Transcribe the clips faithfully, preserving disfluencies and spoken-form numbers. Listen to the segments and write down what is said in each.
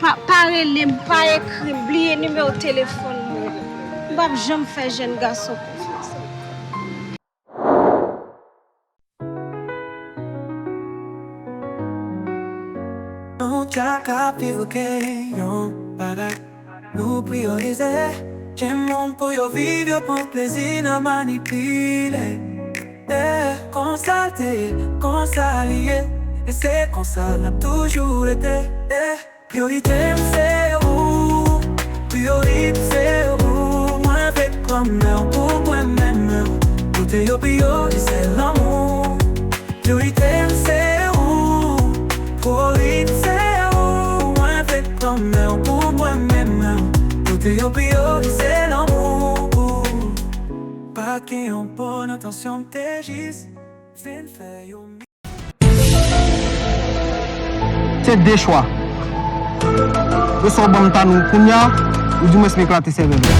Pa, pa rele m, pa ekri m, bliye nimewo telefòn mwen. M p ap janm fè jèn gason konfyans ankò. Nou chak ap viv okenn yon bagay. Nou priyorize timoun pou yo viv, yo pran plezi nan manipile. Eh, konsa l te ye, konsa li ye, e se konsa l ap toujou rete. Eh, priyorite m se ou, priyorite m se ou, mwen vle pran men w pou mwen menm. Kote yo priyorize lanmou. Priyorite m se ou, priyorite m se ou, mwen vle pran men w pou mwen menm. Kote yo priyorize lanmou. Pa gen yon bon entansyon, m te jis vin fè yon. Se de chwa. Yo sa w ban m Tanou kounya, ou di mwens m eklate sèvèl ou.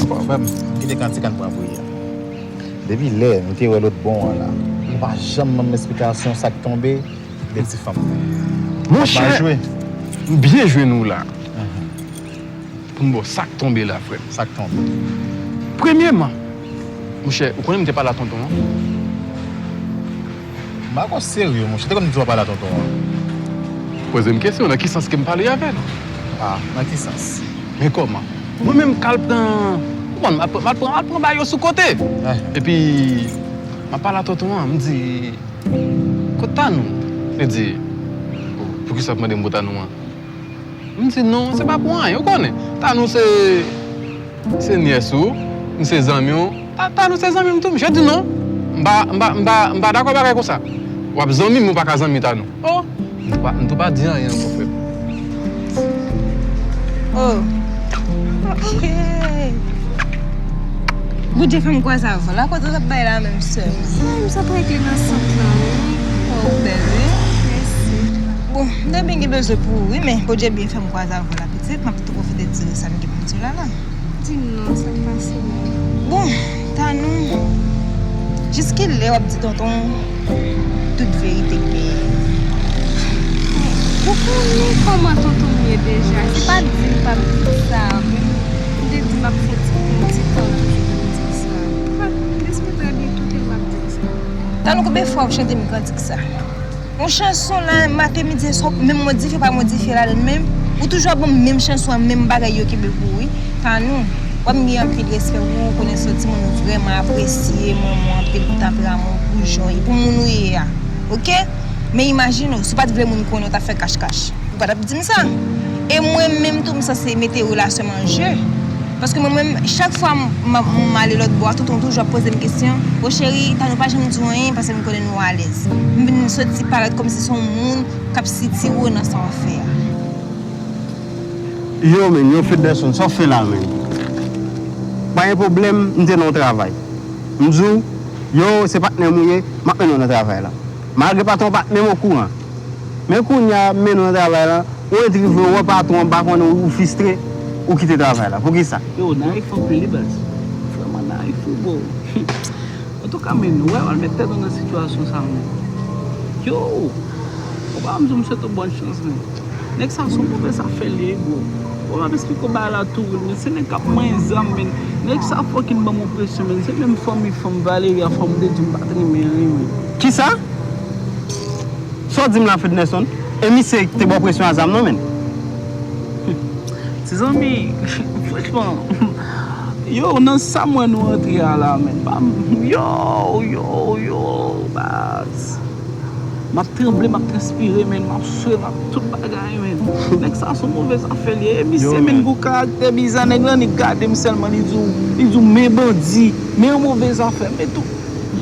Bon, frè m, kite kantik an pran priye a. Depi lè nou te wè lòt bò an la, ou pa janm ban m esplikasyon sa k tonbe de ti fanm nan. Monchè, m byen jwenn ou la. Pou m ba w sa k tonbe la, frè m. Sa k tonbe. Premyèman, monchè, ou konnen m te pale a tonton an? M pa kwè w serye, monchè. Te konn m di w pa pale a tonton an. Poze m kesyon, nan ki sans ke m pale avè l? Ah, nan ki sans? Men kòman? Mwen menm k al pran, ou konprann, m al pran, m al pran, m al pran bagay yo sou kote. Epi, m ap pale a tonton an, m di, Kot Tanou? Li di, oh, poukisa w ap mande m pou Tanou an? M di, non, se pa pou anyen, ou konnen. Tanou se, se nyès ou, m se zanmi w. Ta, Tanou se zanmi m tou, m jis di non. M pa, m pa, m pa, m pa dakò bagay konsa. W ap zanmi m, ou pa ka zanmi Tanou. Oh, m tou pa, m tou pa di anyen ankò, frè m. Oh. Ok. Bondye fè m kwaze avè w. Lakòz ou t ap bay la menm sè m. Ay, m santi w regle nan sant lan, wi. Oh, bèl, wi. Mèsi. Bon, m te byen gen bezwen pou ou, wi, men Bondye byen fè m kwaze avè w la, pitit. M ap tou pwofite di w sa m gen pou m di w la, la. Di m non, sa k pase menm? Bon, Tanou, jiskilè w ap di tonton tout verite k genyen? Ou konnen kòman tonton m ye deja. Se pa di m p ap di sa, men m te di m ap fè ti, yon ti tan toujou pou m di sa. M ap, m espere trè byento ke m ap di l sa. Tanou, konbyen fwa w chante m kantik sa? Yon chanson la, maten, midi, e swa, menm modifye pa modifye ladann menm, ou toujou ap ban m menm chanson an, menm bagay yo kenbe pou ou, wi. Tanou, w ap gen anpil respè pou ou, ou konnen se yon timoun vrèman apresye, m renmen w anpil pou tanperaman w, pou jan w ye, pou moun ou ye a. Oke? Men imajine w, si w pa t vle moun konnen, w t ap fè kach kach. Ou pa t ap di m sa. E mwen menm tou, m sanse mete relasyon m an je. Paske mwen menm, chak fwa m, m, m ale lòt bò a, tonton toujou ap poze m kesyon. O cheri, Tanou pa janm di w anyen, paske m konnen nou alèz. M vin soti parèt kòmsi se yon moun k ap sitire w nan sa w ap fè a. Yo, men, yo, Fednerson, sa w fè la, men? Pa gen pwoblèm, m te nan yon travay. M di w, yo, se patnè m ou ye, m ap mennen w nan travay la. Malgre patwon an pa t menm okouran. Men kounye a, m mennen w nan travay la, ou entrive, ou wè patwon an pa konnen ou fristre, ou kite travay la. Poukisa? Yo, nayif anpil wi baz. Vrèman nayif wi bro. Antouka men, ou wè w al met tèt ou nan sitiyasyon sa menm. Yo! Ou pa wè m di w m swete w bòn chans men. Nèg sa se yon move zafè li ye bro. Ou pa m ap esplike w bagay la tou real men, se nèg k ap manyen zam men. Nèg sa fucking ban m yon presyon men, se menm fanmi fanm Valeria fanm te di m pa t renmen anyen men. Kisa? Sa w di m la Fednerson? E misye te ba w presyon a zam nan menn? Ti zanmi, franchman, yo, nan sa m wè nou antre a la menn, pa m, yo, yo, yo, baz. M ap tranble, m ap transpire menn, m ap swe, m ap tout bagay menn. Nèg sa se yon move zafè li ye. E misye menn gon karaktè biza, nèg lan li gade m sèlman, li di w, li di w men bandi, men yon move zafè, men tou.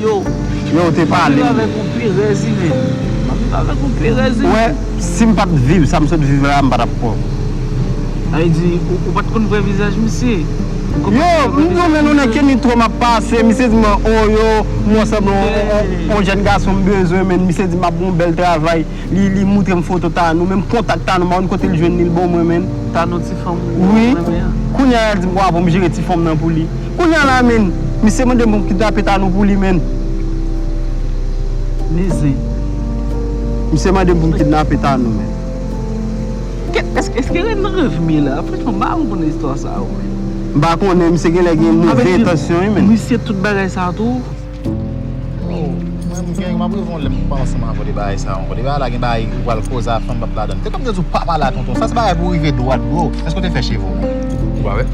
Yo, yo, ou te pale m. M ap viv avèk yon perèz wi menn. M ap viv avèk yon perèz wi. Ou wè, si m pa t viv sa m sot viv la, m pa t ap kwè w. Sa vle di, ou, ou pa t konn vre vizaj misye? Yo, m di w, men, nou nan Kenitro m ap pase, misye di m, o, yo, m wè sanble yon, yon, yon jèn gason m bezwen, men, misye di m ap gen yon bèl travay, li, li moutre m foto Tanou, menm kontak Tanou, m pa konn kote l jwenn li, l ban mwen, men. Tanou ti fanm ou renmen an? Wi. Kounye a, l di m, wa, pou m jere ti fanm nan pou li. Kounye a la, men, misye mande m pou m kidnape Tanou pou li, men. Nizin. Misye mande m pou m kidnape Tanou, men. Ke, èske, èske rèn nan rèv m ye la? Franchman, m pa konprann istwa sa yo, men. M pa konnen, misye genlè gen move entansyon, wi, men. Misye tout bagay sa tou? Oh, mwen, m gen, m ap rive yon lè m pa ansanm avè w de bagay sa yo ankò. De bagay la gen bagay ou pral koze a fanm p ap ladann. Te kòm te di w pa pale a tonton. Sa se bagay pou rive dwat, bro. Èske w te fè cheve w? Ou pa wè?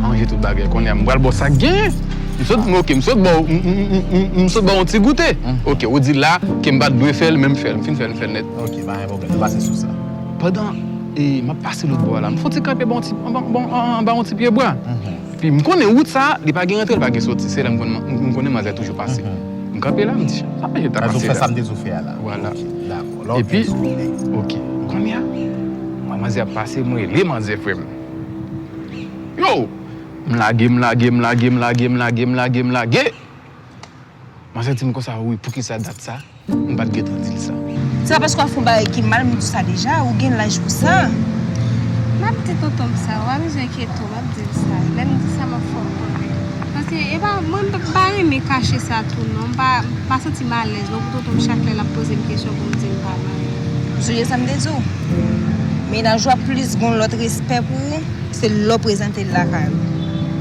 Manje tout bagay. Kounye a, m pral ba w sa k genyen. M sot, m, ok, m sot ba w, m, m sot ba w yon ti goute. Ok, ou di la ke m pa t dwe fè l, men m fè l. M fin fè l, m fè l nèt. Ok, pa gen pwoblèm. Nou pase sou sa. Pandan, e, m ap pase lòt bò a la, m fè yon ti kanpe anba yon ti, anba, anba, anba yon ti pye bwa. Epi m konnen wout sa, li pa gen rantre, li pa gen soti. Se la m konn, m, m konnen manzè toujou pase. M kanpe la, m di, "Sa pa jan ta pase la." Sa m te di w fè a la. Vwala. Ok, dakò. Epi, ok, kounye a, m wè manzè ap pase, m rele manzè, frè m. Yo! M lage, m lage, m lage, m lage, m lage, m lage, m lage. Manzè di m konsa, "Wi, poukisa dat sa?" M pa t gentan di l sa. Se pa paske w ap fè yon bagay ki mal, m di w sa deja, ou gen laj pou sa. M ap di tonton m sa, ou pa bezwen enkyete w, m ap di l sa. Lè m di sa, m ap fè w konnen. Paske, e pa, mwen, m pa renmen kache sa tou, non. M pa, m pa santi m alèz, non, pou tonton m chak lè l ap poze m kesyon pou m di l m pa marye. Ou sonje sa m te di w? Mennaj ou ap plis gen yon lòt respè pou ou. Se lè w prezante l lakay ou.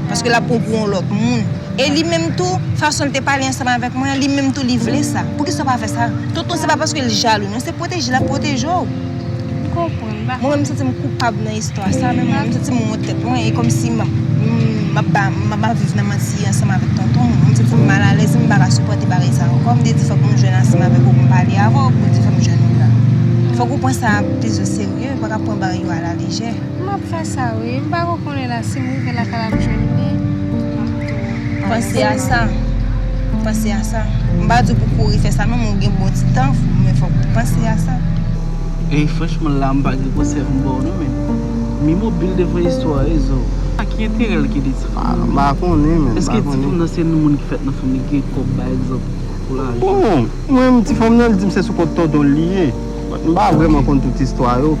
Paske l ap pran w pou yon lòt moun. E li menm tou, fason l te pale ansanm avèk mwen an, li menm tou, li vle sa. Poukisa w pa fè sa? Tonton, se pa paske l jalou, non, se pwoteje l ap pwoteje w. M konprann, m pa... Mwen menm, m santi m koupab nan istwa sa, men mwen, m santi m wont tèt mwen, e kòmsi m ap, m ap ba, m ap viv nan manti ansanm avèk tonton. Mwen, m santi m malalèz, m pa ka sipòte bagay sa ankò. M te di fòk m jwenn ansanm avèk ou pou m pale avè w, pou m di fòk m jwenn ou la. Fòk ou pran sa plis o serye, pa ka pran bagay yo alalejè. M ap fè sa wi, m pa ko konnen la si m rive lakay la m jwenn li, m ap tou pale ansanm avè l. Panse a sa. Panse a sa. M pa di w pou kouri fè sa non, men w gen bon ti tan, men fòk ou panse a sa. E franchman la m pa gen konsèy pou m ba w non, men mi mobil devan istwa rezo. A ki enterè l gen de ti fanm nan? M pa konnen, men m pa konnen. Èske ti fanm nan se moun ki fèt nan fanmi ki gen kòb, pa egzanp, pou lajan? Bon, mwen, ti fanm nan, li di m se sou kont tonton l li ye. But m pa vrèman konn tout istwa yo.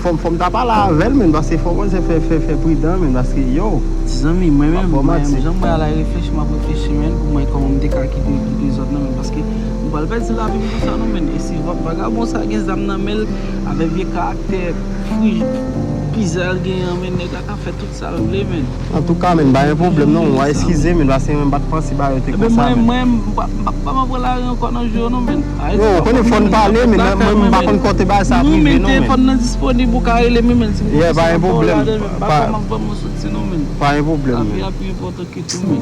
Fò m, fò m ta pale avè l, men, paske fò manzè fè, fè, fè pridan, men, paske, yo. Ti zanmi, mwen menm, mwen menm, jan mwen al reflechi, m ap reflechi, men, pou mwen kòman m te ka kite, kite zòn nan, men, paske m pral pèdi lavi m konsa, non, men, e si va-, vagabon sa gen zam nan men l, avèk vye karaktè frij, pizza l genyen an, men, nèg la ka fè tout sa l vle, men. Antouka, men, pa gen pwoblèm, non, w a eskize, men, paske mwen m pa t panse bagay yo te konsa, men. Mwen, mwen, m pa, m pa, m pa pran lari ankò nan jou yo, non, men. Yo, ou konnen fò n pale, men mwen, m pa konn kote bagay sa ap rive, non, men. Nimewo telefòn nan disponib, ou ka rele m, men, si m gen kesyon nan pa w ladan, men, m pa kwè m ap vrèman soti, non, men. Pa gen pwoblèm, men. Lavi a pi enpòtan ke tou, men.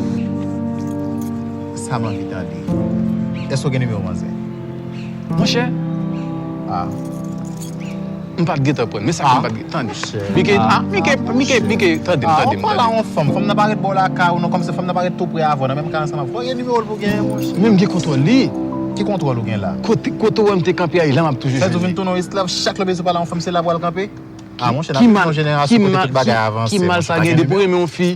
Sa m anvi tande. Èske w gen nimewo manzè? Monchè. Ah. M pa t gentan pran l, men sa ke m pa t gentan, tande. Mike, ah, Mike, Mike, Mike, tande m, tande m, tande m. Ou pale a yon fanm, fanm nan pa ret bò lakay ou non, kòmsi fanm nan pa ret tou pre avè w, nan menm kay ansanm avè w. Fò w gen nimewo l pou w genyen, monchè. Men m gen kontwòl li. Ki kontwòl ou gen la? Kote, kote w wè m te kanpe a, e la m ap toujou jwenn li. Sa di w vin tounen yon esklav, chak lè w bezwen pale a yon fanm, se la pou w al kanpe? Ah, monchè, n ap viv nan yon jenerasyon kote tout bagay avanse, monchè, pa gen nimewo. Ki mal sa gen, depi w renmen yon fi,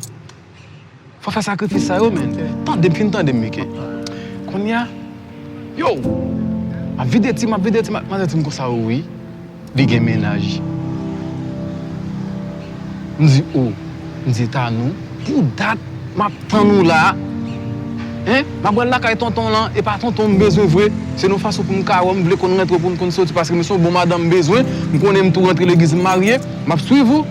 fò w fè sakrifis sa yo, men. Tande m, fin tande m, Mike. Kounye a, yo, m ap vide ti, m ap vide ti, ma-, manzè di m konsa, wi, li gen mennaj. M di, o, m di, Tanou, pou dat, m ap tann ou la. Hein? M ap pral lakay tonton lan, e pa tonton m bezwen vre. Se yon fason pou m ka wè, m vle konn rantre pou m konn soti, paske m se yon bon madanm m bezwen, m konnen m tou rantre legliz m marye, m ap swiv ou.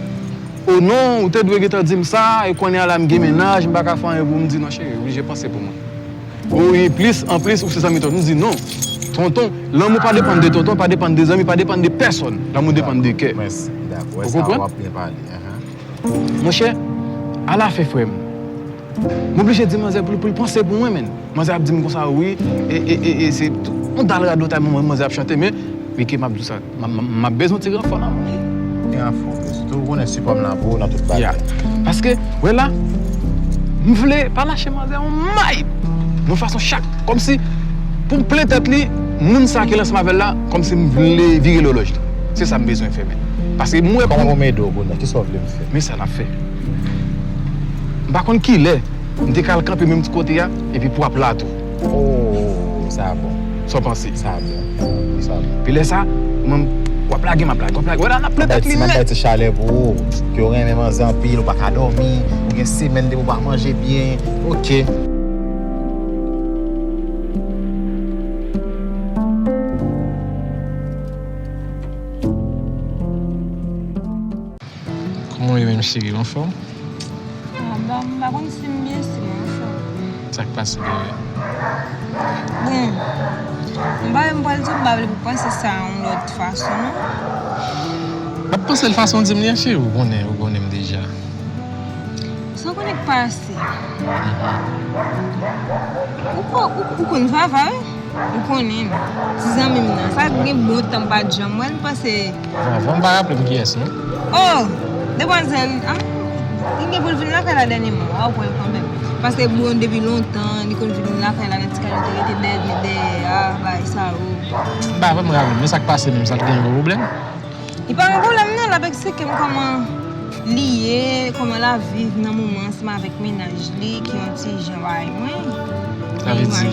O non, ou te dwe gentan di m sa, e kounye a la m gen mennaj, m pa ka fè anyen pou m di non cheri, oblije panse pou mwen. O wi, plis, anplis, ou se zanmi tonton. M di non. Tonton, lanmou pa depann de tonton, pa depann de zanmi, pa depann de pèsòn. Lanmou depann de kè. Mèsi, dakò. Ou konprann? Sa w ap byen pale. Ahan. Monchè, alafen, frè m, m oblije di manzè pou l, pou l panse pou mwen, menn. Manzè ap di m konsa, wi, e, e, e, e se yon dal radotay manzè ap chante, men, Mike, m ap di w sa, m, m, m ap bezwen ti ranfò nan men w. Ti ranfò, wi. Sitou ou konnen sipò m la pou ou nan tout bagay. Ya. Paske, wè la, m vle pa lache manzè yon may. Yon fason chak, kòmsi, pou m plen tèt li, moun sa ki ansanm avè l la, kòmsi m vle vire lòlòj li. Se sa m bezwen fè, men. Paske m wè. Kòman pou m ede w kounye a? Kisa w vle m fè? Men sa n ap fè. M pa konn kilè m te ka al kanpe menm ti kote a, epi pou w ap la tou. Oh, sa bon. Sa w panse? Sa bon. Sa bon. Epi lè sa, mwen, w ap lage, m ap lage, w ap lage. Wè la, n ap plante ak linèt. M ap bay ti chalè pou ou. Ke w renmen manze anpil, ou pa ka dòmi, ou gen semèn depi w pa manje byen. Ok. Kòman w ye menm cheri, w anfòm? Ah, m pa, m pa konn si m byen, si m anfòm. Sa k pase, bebe? Bon, m pa, m pral di w, m pa vle pou panse sa yon lòt fason, non. M ap panse l fason w di m li an, cheri, ou konnen, ou konnen m deja. Sa w konnen k pase? Ou ko-, ou, ou konn Vava, wi? Ou konnen m. Ti zanmi m nan. Sa gen bon tan m pa t janm wè l, m panse. Vava, m pa raple m kiyès, non. Oh! Demwazèl, ah, li gen pou l vin lakay la dènyèman. W ap wè l kanmenm. Paske bon, depi lontan, li konn vin lakay la nan ti kay nou te rete dèyè, dèyè a, bagay sa yo. M pa vrèman raple m, men sa k pase menm, sa t gen yon pwoblèm? Li pa gen pwoblèm non, l ap eksplike m kòman li ye, kòman l ap viv nan moman ansanm avèk mennaj li, ki yon ti jan bagay mwen. Sa vle di,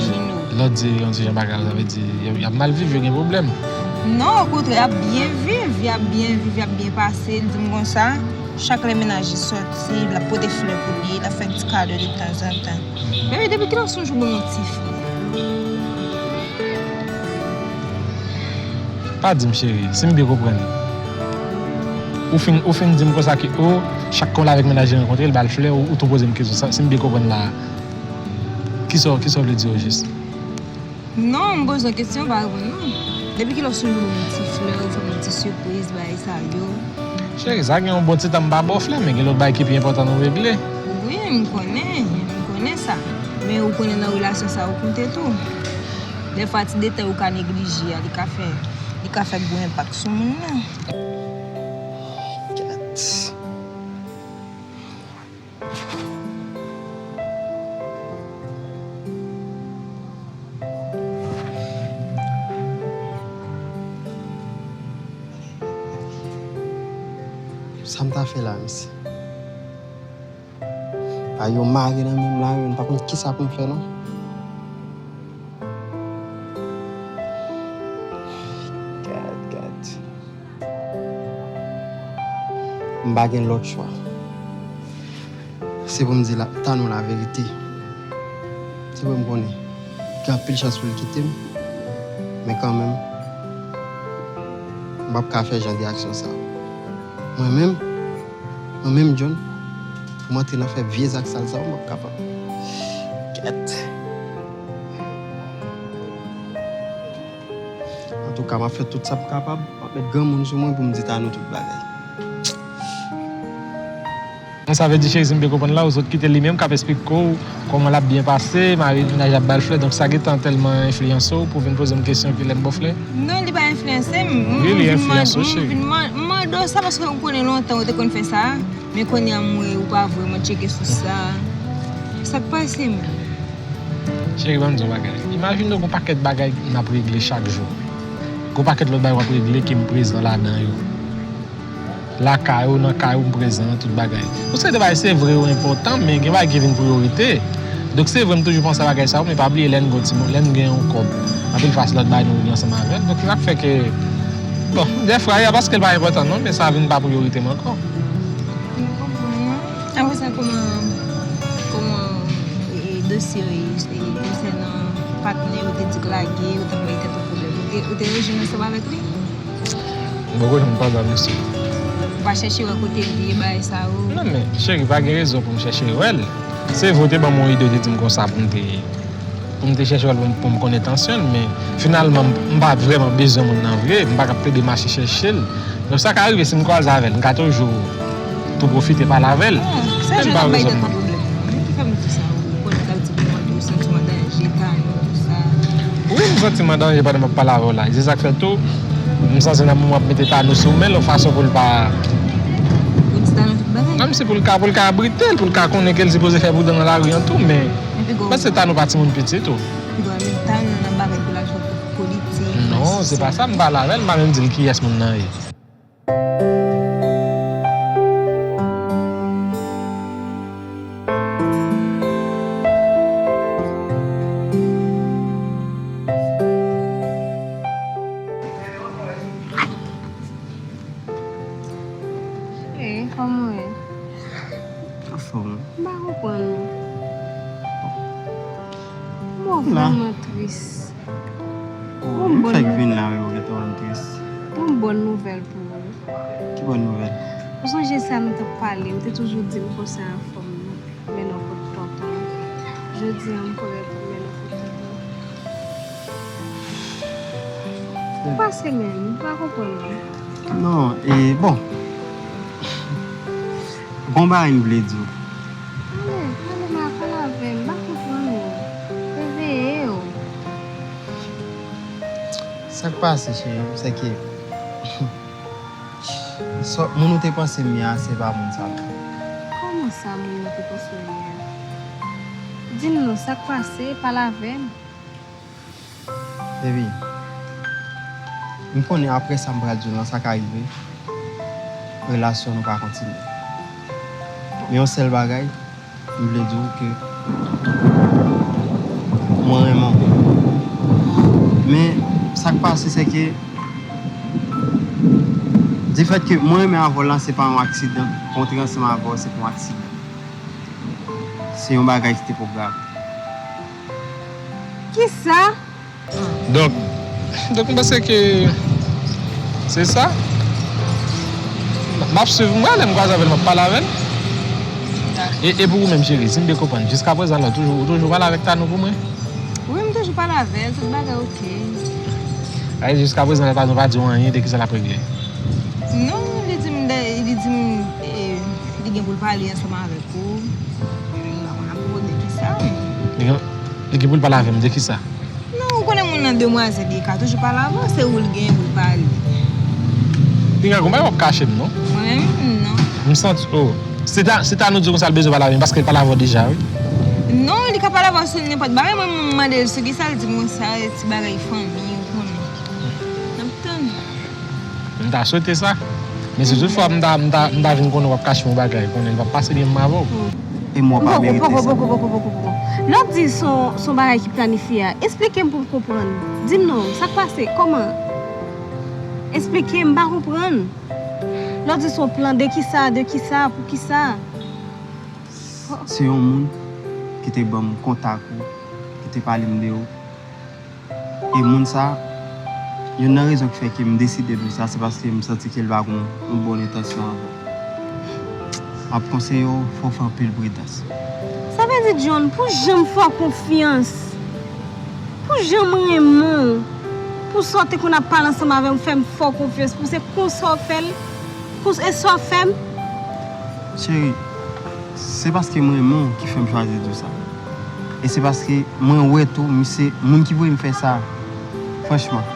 lè w di yon ti jan bagay, sa vle di, y ap, y ap mal viv, yo gen pwoblèm? Non, okontrè, y ap byen viv, y ap byen viv, y ap byen pase. L di m konsa, chak lè mennaj li sòti, l ap pote flè pou li, l ap fè ti kado de tanzantan. Bebe, depi kilè w sonje w ban m yon ti flè? Pa di m, cheri, si m byen konprann. Ou fin, ou fin di m konsa ke, o, chak kou l avèk mennaj li rankontre, l ba l flè, ou, ou tou poze m kesyon sa, si m byen konprann la. Kisa, kisa w vle di o jis? Non, m poze w kesyon, ou pa reponn non. Depi kilè w sonje w ban m yon ti flè, ou fè m yon ti sipriz, bagay sa yo? Cheri, sa gen yon bon ti tan m pa ba w flè, men gen lòt bagay ki pi enpòtan nou regle. Wi, m konnen, m konnen sa. Men ou konnen nan relasyon sa ou konte tou. Dèfwa ti detay ou ka neglije a, li ka fè, li ka fè gwo enpak sou moun nan. Gad. Sa m ta fè la, mesye? Pa yon mare nan men m la, m pa konn kisa pou m fè, non. Gad, gad. M pa gen lòt chwa. Se pou m di la, Tanou laverite. Se vre m konnen gen anpil chans pou l kite m, men kanmenm, m p ap ka fè jan de aksyon sa yo. Mwen menm, mwen menm, John, pou m antre nan fè vye zak sal sa yo, m p ap kapab. Kèt. Antouka, m ap fè tout sa m kapab. M ap met granmoun sou mwen pou m di Tanou tout bagay. Bon, sa vle di, cheri, si m byen konprann la, ou sot kite li menm k ap esplike w kòman l ap byen pase, mari, mennaj ap ba l flè, donk sa gentan tèlman enfliyanse w pou w vin poze m kesyon kilè m ba w flè? Non, li pa enfliyanse m. Wi, li enfliyanse w, cheri. M vin man-, m mande w sa paske ou konnen lontan ou te konn fè sa, men kounye a m wè ou pa vrèman tcheke sou sa. Sa k pase menm? Cheri, ban m di w yon bagay. Imajine w gon pakèt bagay n ap regle chak jou. Gon pakèt lòt bagay w ap regle ke m prezan ladan yo. Lakay ou, nan kay ou, m prezan nan tout bagay. Yon seri de bagay, se vre, yo enpòtan, men gen bagay ki vin priyorite. Donk, se vre, m toujou panse a bagay sa yo, men pa bliye, lè n gon timoun, lè n gen yon kòb, anpil fwa, se lòt bagay nou regle ansanm avè l. Donk, se sa k fè ke, bon, dèfwa, e pa paske l pa enpòtan, non, men sa vin pa priyorite m ankò. M konprann, non. Apre sa, kòman, kòman, e, e, dosye yo ye, e, konsènan patnè yo te di k lage, yo t ap bay tèt ou pwoblèm. Ou te, ou te rejwenn ansanm avèk li? M poko janm pale a misye. Ou pa chèche wè kote l ye, bagay sa yo? Non, men, cheri, pa gen rezon pou m chèche wè l. Se vre, ou te ban m yon ide, ou te di m konsa pou m te pou m te chèche wè l pou m, pou m konn entansyon l, men finalman, m, m pa vrèman bezwen moun nan vre, m pa ka plede mache chèche l. Donk, sa ka rive, si m kwaze avè l, m ka toujou tou pwofite pale avè l. Bon, se jèn ap bay tèt mwen pwoblèm. Men ki fè m di sa, ou konnen kalite moun mwen tou, santiman danje, Tanou, tout sa. Wi, m santiman danje pandan m ap pale avè w la. E se sa k fè tou, m sanse nan moman w ap mete Tanou sou men l, yon fason pou l pa. Ou di Tanou tout bagay? Kòmsi pou l ka, pou l ka abrite l, pou l ka konnen ke l sipoze fè boudon nan lari an tou, men. Epi gwo. Paske Tanou pa timoun piti tou. Gwo, men Tanou nan bagay pou l al fè politik. Non, se pa sa, m pale avè l, m pa menm di l kiyès moun nan ye. Hey, kòman w ye? Anfòm. M pa konprann ou. Mwen vrèman tris. Yon bòn fèk vin la, wi, ou gentan tris. Yon bòn nouvèl pou ou. Ki bòn nouvèl? Ou sonje sa nou t ap pale, ou te toujou di m konsa anfòm. Mennen w kot tonton. Jodi a, m prè pou mennen w kot tonton. Ou pase menm, m pa konprann ou. Non, e bon. Gon bagay m vle di w. Ale, ale, ma pale avè m, m pa konprann ou. Reveye w. Sa k pase, cheri, se ke Sa, moun ou te panse m ye a, se pa moun sa menm. Kòman sa, moun ou te panse w ye a? Di m non, sa k pase? Pale avè m. Baby, m konnen apre sa m pral di w lan, sa ka rive, relasyon nou pa kontinye. Men yon sèl bagay, M vle di w ke mwen renmen w. Men, sa k pase, se ke, difèt ke mwen renmen avè w lan, se pa yon aksidan. Rantre ansanm avè w, se pa yon aksidan. Se yon bagay ki te pwograme. Kisa? Donk, donk, m panse ke se sa. M ap swiv, m prale, m kwaze avè l, m ap pale avè l. E, e pou ou menm, cheri, si m byen konprann, jiskaprezan la, ou toujou, ou toujou pale avèk Tanou pou mwen? Wi, m toujou pale avè l, tout bagay oke. Ay, jiskaprezan la, Tanou pa di w anyen de kisa l ap regle? Non, li di m, de- li di m, e, li gen pou l pale ansanm avèk ou. M pa konn apwopo de kisa, men. Li gen, li gen pou l pale avè m de kisa? Non, ou konnen moun nan demwazèl, li ka toujou pale avè w, se ou l genyen pou l pale. Pinga, gon bagay w ap kache m, non? Mwen menm, non. M santi, oh. Se ta, se Tanou di w konsa l bezwen pale avè m, paske l pale avè w deja, wi. Non, li ka pale avè w sou nenpòt bagay, mwen, m mande l sou kisa, l di m konsa, ti bagay fanmi, ou konnen. N ap tann. M ta swete sa. Men si toutfwa m ta, m ta, m ta vin konnen w ap kache m yon bagay, konnen l p ap pase byen m avè w. E mwen pa merite sa. Poko, poko, poko, poko, poko. Lè w di se yon, se yon bagay ki planifye a, esplike m pou m konprann. Di m non, sa k pase? Kòman? Esplike m, m pa konprann. Lè w di se yon plan, de kisa, de kisa, pou kisa? Se yon moun ki te ban m kontak ou, ki te pale m de ou. E moun sa, youn nan rezon ki fè ke m deside di w sa, se paske m santi ke l pa gon yon bòn entansyon avè w. M ap konseye w, fò w fè anpil pridans. Sa vle di, John, pou jan m fè w konfyans, pou jan m renmen w, pou sa w te konn ap pale ansanm avè m, fè m fè w konfyans, pou se konsa w fè l, pou e sa w fè m. Cheri, se paske m renmen w ki fè m chwazi di w sa. E se paske mwen wè tou, misye, moun ki voye m fè sa, franchman,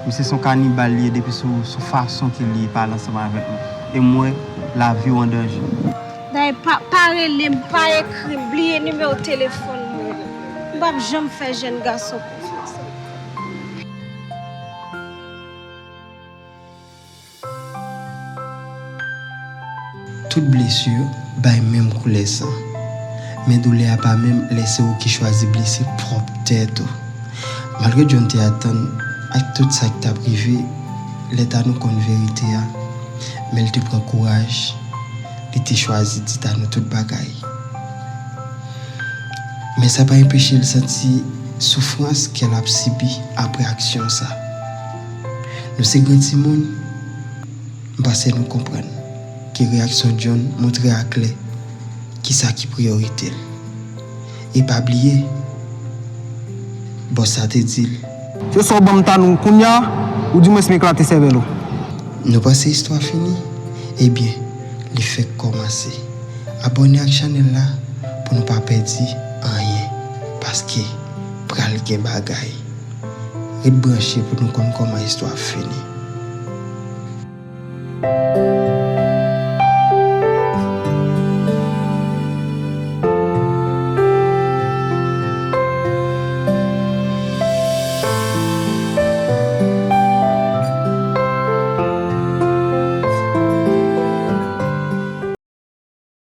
misye se yon kanibal li ye depi sou, sou fason ke li pale ansanm avèk mwen. E m wè lavi w an danje. Dayè, pa, pa rele m, pa ekri m, bliye nimewo telefòn mwen. M p ap janm fè jèn gason konfyans. Tout blesi bay menm koulè san. Men doulè a pa menm lè se ou ki chwazi blese pwòp tèt ou. Malgre John te atann ak tout sa ki t ap rive, lè Tanou konn verite a, men l te pran kouraj, li te chwazi di Tanou tout bagay. Men sa pa enpeche l santi soufrans ke l ap sibi apre aksyon sa. Nou se gran timoun, m panse nou konprann ke reyaksyon John montre aklè kisa ki priyorite l. E pa bliye, bòs sa te di l. Se sa w ban m Tanou kounya, ou di mwens m eklate sèvèl ou. Nou panse istwa fini? Ebyen, li fèk kòmanse. Abòne ak chanèl la pou nou pa pèdi anyen, paske pral gen bagay. Ret branche pou nou konn kòman istwa ap fini.